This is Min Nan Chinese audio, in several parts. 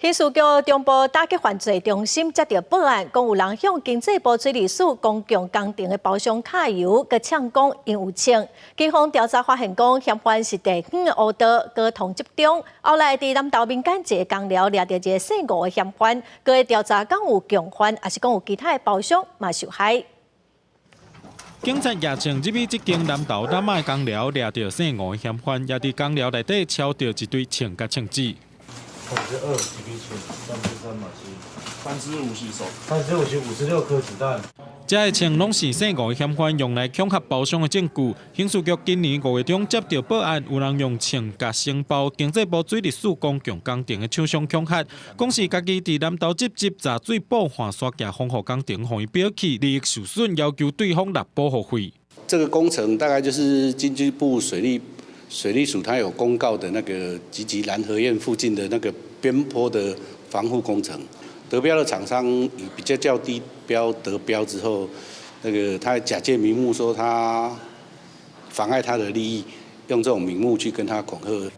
刑事局中部打擊犯罪中心接到報案，講有人向經濟部水利署公共工程的包廂卡油，閣嗆講𪜶有槍。警方調查發現，講嫌犯是地方的烏道，閣通緝中。後來佇南投民間一个工寮掠著一个姓吳的嫌犯，閣調查敢有共犯，抑是講有其他的包廂嘛受害。警察舉槍入去這間南投南仔工寮，掠著姓吳的嫌犯，也佇工寮內底抄著一堆槍佮槍支。 32幾支槍，33碼七，35洗手，35是56顆子彈。這个槍攏是姓吳的嫌犯用來恐嚇包廂的證據。刑事局今年5月中接到報案，有人用槍共承包經濟部水利署公共工程的廠商恐嚇，講是家己佇南投集集雜水布旱沙徛防護工程，予伊標去，利益受損，要求對方納保護費。這個工程大概就是經濟部水利署，它有公告的那個集集攔河堰附近的那個邊坡的防護工程，得標的廠商以比較較低標得標之後，那個他假借名目說他妨礙他的利益，用這種名目去跟他恐嚇。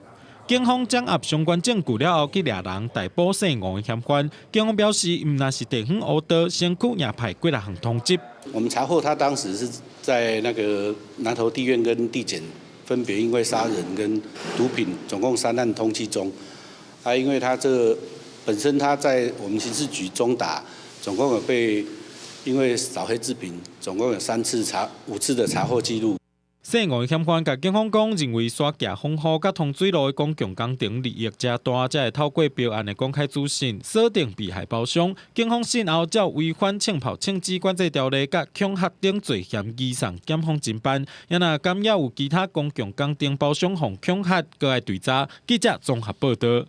警方掌握相關證據了後，去掠人逮捕姓吳的嫌犯。警方表示，毋但是地方烏道，先驅也派幾若項通緝。我們查獲他當時是在那個南投地院跟地檢，分別因為殺人跟毒品，總共三案通緝中。啊，因為他這個本身他在我們刑事局中打，總共有被因為掃黑治貧，總共有三次查5次的查獲記錄。姓吳的嫌犯共警方講，認為沙徛防護佮通水路的公共工程利益誠大，才會透過標案的公開資訊鎖定被害包廂。警方訊後照違反槍炮槍支管制條例佮恐嚇等罪嫌移送檢方偵辦。也若敢猶有其他公共工程包廂予恐嚇，閣愛追查。記者綜合報道。